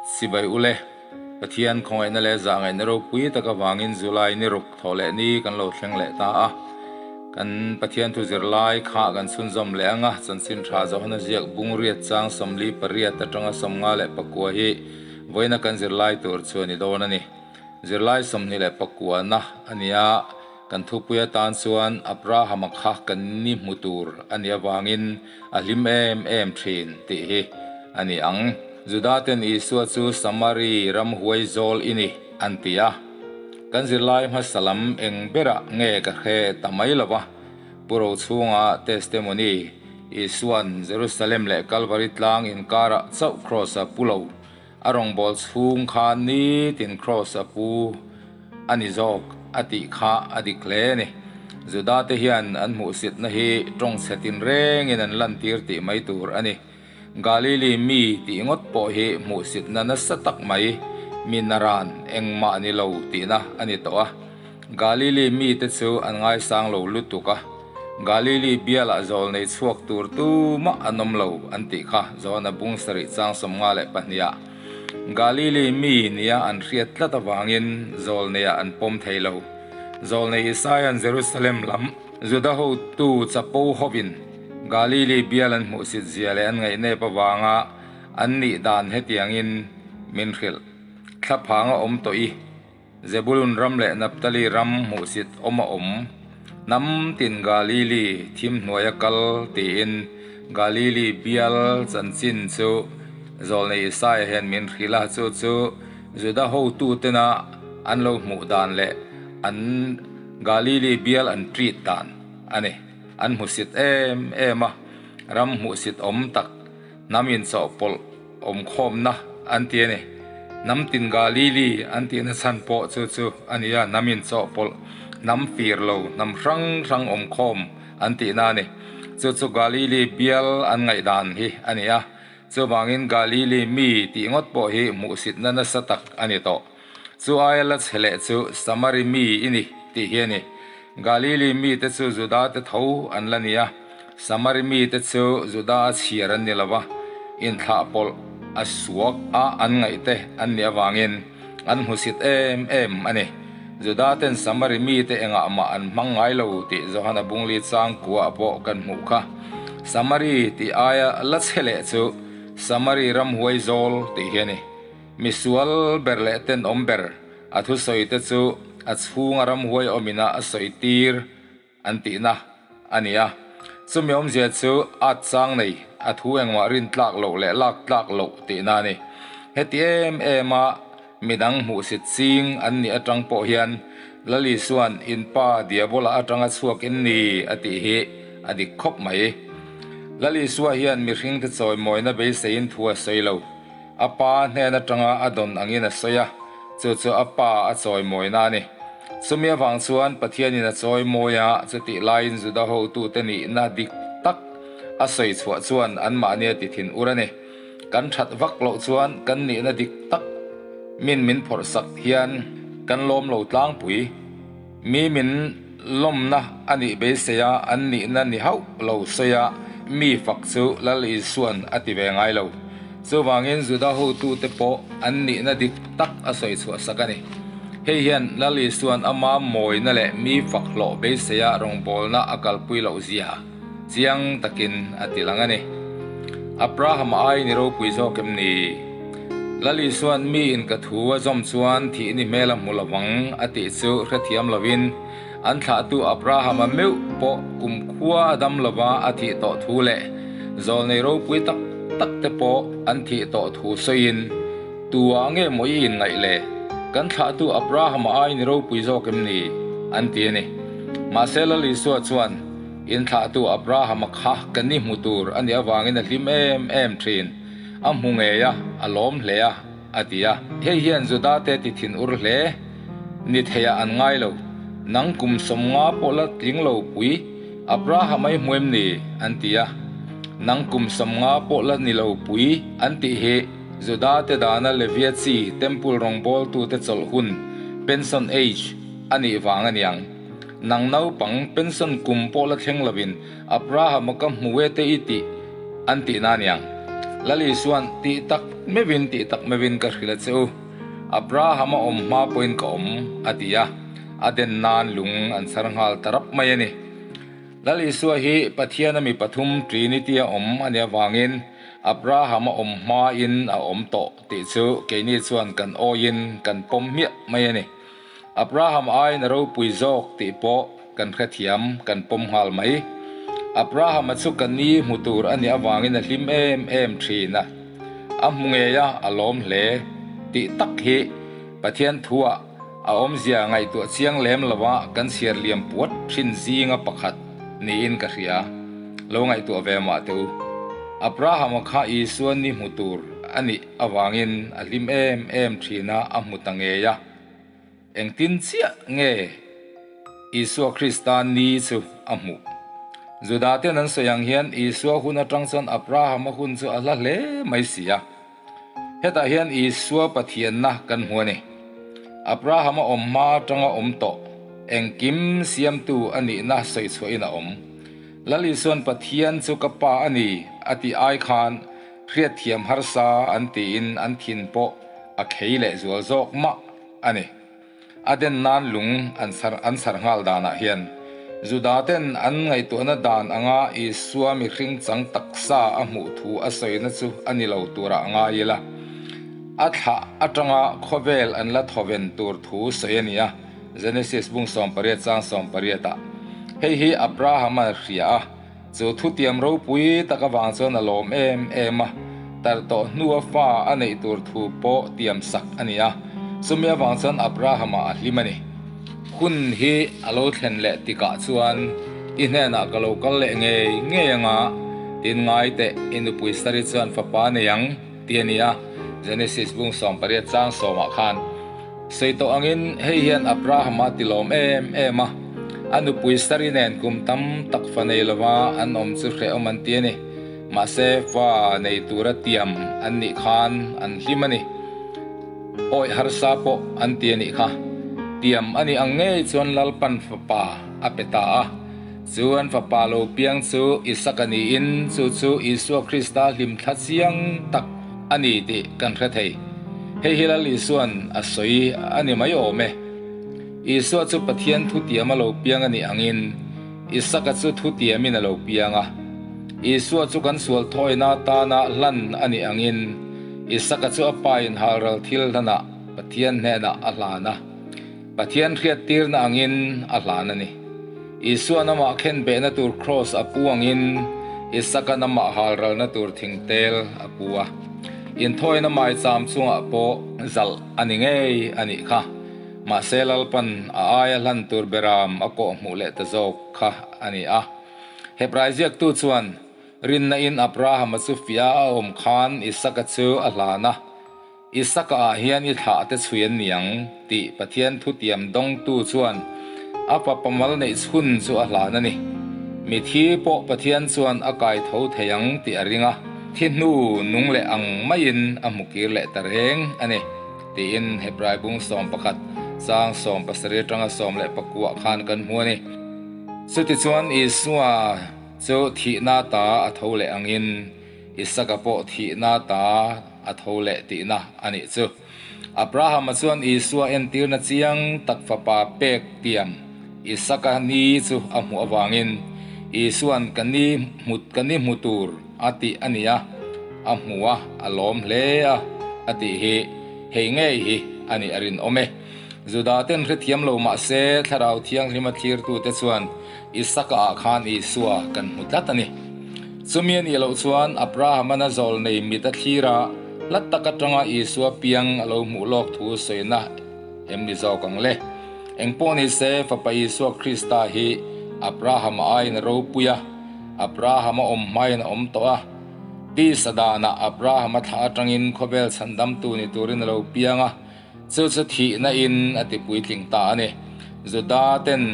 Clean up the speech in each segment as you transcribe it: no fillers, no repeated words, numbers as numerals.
Sibai ule, Pathian khawngaihna leh zahngaihna ropui tak avangin July ni ruk thawh leh ni kan lo thleng leh ta a. Kan Pathian thu zirlai kha kan chhunzawm leh ang a, chanchin tha Johana ziak bung riat chang 48 atanga 54 hi vawiina kan zirlai tur chu a ni dawn a ni. Zirlai 29 na a ni a. Kan thupui atan chuan Abrahama kha kan ni hmu tur a nih avangin a hlim em em thin tih hi a ni ang. Judaten Isua chu Samari ramhuai zawl i ni an ti a. Kan zirlai hmasa lam eng berah nge ka hre ta mai lo va, Pu Rochhunga testimony, Isua'n Jerusalem leh Kalvari tlang inkarah chauh kraws a pu lo, A rawngbâwl chhûng kha nitin kraws a pu a ni zâwk a tih kha a dik hle a ni. Judate hian an hmuhsitna hi ṭawng chhe tinrêngin an lantîr tih mai tûr a ni. Galili mi tih ngawt pawh hi hmuhsitna nasa tak mai, mi naran engmah ni lo tihna a ni tawh a. Galili mite chu an ngaisâng lo lutuk a. Galili bialah zawl nei chhuak tur tumah an awm lo an tih kha Johana bung sarih chang 52 ah Galili mi nia an hriat tlat avangin zawl neiah an pawm thei lo. Zawl nei Isaia'n Jerusalem lam Juda hotu chapo hovin Galili bial an hmuhsit zia leh an ngaihnep avanga an nih dan hetiangin min hrilh. Thlaphang a awm tawh i. Zebulun ram leh Naphtali ram hmuhsit awm a awm. Hnam tin Galili thim hnuaia kal tiin Galili bial chanchin chu Zawlnei Isaia hian min hrilh a, chu chu Juda hotutena an lo hmuh dan leh an Galili bial an treat dan a ni. An hmusit em em a, ram hmuhsit awm tak hnam inchawhpawlh awmkhawmna an ti a ni. Hnam tin Galili an tihna chhan pawh chu chu a ni a, hnam inchawhpawlh, hnam fir lo, hnam hrang hrang awmkhawm an tihna a ni. Chu chu Galili bial an ngaihdan hi a ni a, chuvangin Galili mi tih ngawt pawh hi hmuhsitna nasa tak a ni tawh. Chu aia la chhe leh chu Samari mi i ni tih hi a ni. Galili mite chu Juda te tho an la ni a, Samari mite chu Juda a chhiar an ni lo va, inthlah pawlh a suak a an ngaih te an nih avangin an hmusit em em a ni. Juda ten Samari mite engah mah an hmang ngai lo tih Johana Bungli chang kuah pawh kan hmuh kha. Samari tih aia la chhe leh chu Samari ramhuai zawl tih hi a ni. Misual ber leh tenawm ber a thusawi te chu a chhunga ramhuai awmina a sawi tir an tihna a ni a. Chumi awmzia chu at chang nei a thu engmah rin tlak loh leh lak tlak loh tihna a ni. Heti em em a midang hmuhsit ching an nih atang pawh hian Lal Isua'n in pa Diabola atanga chhuak in ni a tih hi a dik khawp mai. Lal Isua hian mihringte chawimawina beiseiin thu a sawi lo. A pa hnen atanga a dawn angin a sawi a, chu chu a pa a chawimawina a ni. Chumi avang chuan Pathianin a chawimawi a, chutih laiin Juda hotute nihna dik tak a sawi chhuah chuan anmahni a ti thin ur a ni. Kan that vak loh chuan kan nihna dik tak min min phawrhsak hian kan lawm lo tlangpui. Mi min lawmna a nih beisei a, an nihna ni hauh lo sawi a, mi fak chu Lal Isua'n a ti ve ngai lo. Chuvangin Juda hotute pawh an nihna dik tak a sawi chhuah sak a ni. Hei hian Lal Isua'n ama mawina leh mi fak hlawh beiseia rawngbawlna a kalpui loh zia chiang takin a ti lang a ni. Abraham ai ni ropui zawk em ni? Lal Isua'n mi in ka thu a zawm chuan thih ni hmel a hmu lovang a tih chu hrethiam lovin an thlahtu Abraham-a meuh pawh kumkhua a dam lova a thih tawh thu leh zawlnei ropui tak tak te pawh an thih tawh thu sawiin Tua nge maw i inngaih le? Kan thlahtu Abraham-a ai ni ropui zawk em ni? an ti a ni. Mahse Lal Isua chuan, In thlahtu Abraham-a kha ka ni hmu tur a nih avangin a hlim em em thin. A hmu ngei a, a lawm hle a, a ti a. Hei hian Judate ti thin ur hle ni theiah an ngai lo. Nang kum 50 pawh la tling lo pui, Abraham-a i hmu em ni? an ti a. Nang kum 50 pawh la ni lo pui, an tih hi. Judate dana Levia chi Temple rawngbawltute chawlh hun, pension age, a nih vang a niang. Nang naupang pension kum pawh la thleng lovin Abraham-a ka hmu e te i tih an tihna a niang. Lal Isua'n tih tak meuhin tih tak meuhin ka hrilh a che u, Abraham a awm hma pawhin ka awm, a ti a, a den nan lung an chhar nghal ta rap mai a ni. Lal Isua hi Pathiana mi pathum Trinity a awm a nih avangin Abraham a awm hmain a awm tawh tih chu keini chuan kan awiin kan pawm hmiah mai a ni. Abraham aiin a ropui zawk tih pawh kan hrethiam kan pawm nghal mai. Abraham-a chu ka ni hmu tur a nih avangin a hlim em em thin a, a hmu ngei a, a lawm hle tih tak hi Pathian thuah a awmzia ngaihtuah chiang lem lova kan chhiar liam puat thin zinga pakhat niin ka hria. Lo ngaihtuah ve mah teh u. Abraham-a kha Isua ni hmu tur a nih avangin a hlim em em thin a, a hmu ta ngei a. Engtin chiah nge Isua Krista ni chu a hmuh? Juda-ten an sawi ang hian Isua hun atang chuan Abraham-a hun chu a hla hle mai si a. Hetah hian Isua Pathianna kan hmu a ni. Abraham-a awm hma atanga awm tawh, engkim siamtu a nihna sawi chhuahin a awm. Lal Isua'n Pathian chu ka Pa a ni a tih ai khan hriatthiam harsa an tiin an thin pawh a khei leh zual zawk mah a ni. A den nan lung an chhar an chhar nghal danah hian Juda ten an ngaihtuahna dan anga Isua mihring chang taksa a hmuh thu a sawina chu a ni lo turah a ngai ila. A thlah atanga khawvel an la thawven tur thu sawi a ni a, Genesis bung 18 chang 18 ah. Hei hi Abraham-a hria a. Chu thutiam ropui tak avang chuan a lawm em em a, tar tawh hnua fa a neih tur thu pawh tiam sak a ni a, chumi avang chuan Abrahama a hlim a ni. Hun hi a lo thlen leh tikah chuan i hnenah ka lo kal leh ngei ngei anga, tin ngai teh i nupui Sari chuan fapa nei ang ti a ni a, Genesis bung 18 chang sawmah khan. Sawi tawh angin hei hian Abrahama ti lawm em em a, a nupui Sari nen kum tam tak fa nei lova an awm chu hrehawm an ti a ni. Mahse fa nei tura tiam an nih khan an hlim a ni. Awih harsa pawh an ti a nih kha. Tiam a nih ang ngei chuan Lalpan fapa a pe ta a. Chu an fapa lo piang chu Isaka niin chu chu Isua Krista hlimthla chiang tak a ni tih kan hre thei. Hei hi Lal Isua'n a sawi a ni mai awm e. Isua chu Pathian thutiam a lo piang a nih angin Isaka chu thutiamin a lo piang a. Isua chu kan sual thawina atana hlan a nih angin Isaka chu a pa inhalral thil hlanah Pathian hnenah a hlan a. Pathian hriattirna angin a hlan a ni. Isua'n amah khenbehna tur kraws a pu angin Isaka'n amah halralna tur thingtel a pu a. Inthawina maicham chungah pawh zalh a ni ngei a nih kha. Mahse Lalpan a aia hlan tur beram a kawhhmuh leh ta zawk kha a ni a. Hebrai ziaktu chuan rinna in Abrahama chu fiah a awm khan Isaka chu a hlan a. Isaka ah hian i thlah te chhui an ni ang tih Pathian thutiam dawngtu chuan a fapa mal neih chhun chu a hlan a ni. Mithi pawh Pathian chuan a kai tho thei ang tih a ring a, thi hnu nung leh ang maiin a hmu kir leh ta reng a ni, tiin Hebrai bung 11 chang 17 atanga 19 khan kan hmu a ni. Chutichuan Isua chu thihna ta a tho leh angin, Isaka pawh thihna ta a tho leh tihna a nih chu. Abrahama chuan Isua entirna chiang tak fapa pek tiam Isaka ni chu a hmuh avangin Isua'n ka ni hmu ka ni hmu tur a tih a ni a, a hmu a, a lawm hle a a tih hi hei ngei hi a nih a rinawm e. Juda ten hrethiam lo mah se Thlarau Thianghlima thlirtute chuan Isaka ah khan Isua kan hmu tlat a ni. Chumi a nih loh chuan Abraham-an a zawl nei mit a thlir a, hla tak atanga Isua piang a lo hmuh lawk thu sawina em ni zawk ang le? Engpawh ni se, Fapa Isua Krista hi Abraham-a aiin a ropui a, Abraham-a awm hmain a awm tawh a. Tisa danah Abraham-a thlah atangin khawvel chhandamtu ni turin a lo piang a, Chu chu thihna in a ti puitling ta a ni. Juda ten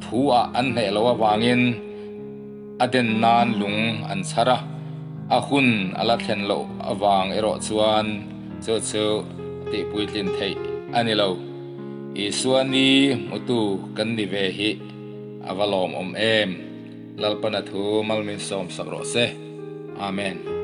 thu ah an hneh loh avangin a den nan lung an chhar a, a hun a la thlen loh avang erawh chuan chu chu tih puitlin theih a ni lo. Isua ni hmutu kan ni ve hi a va lawmawm em! Lalpana thu malmin sawmsak rawh se. Amen.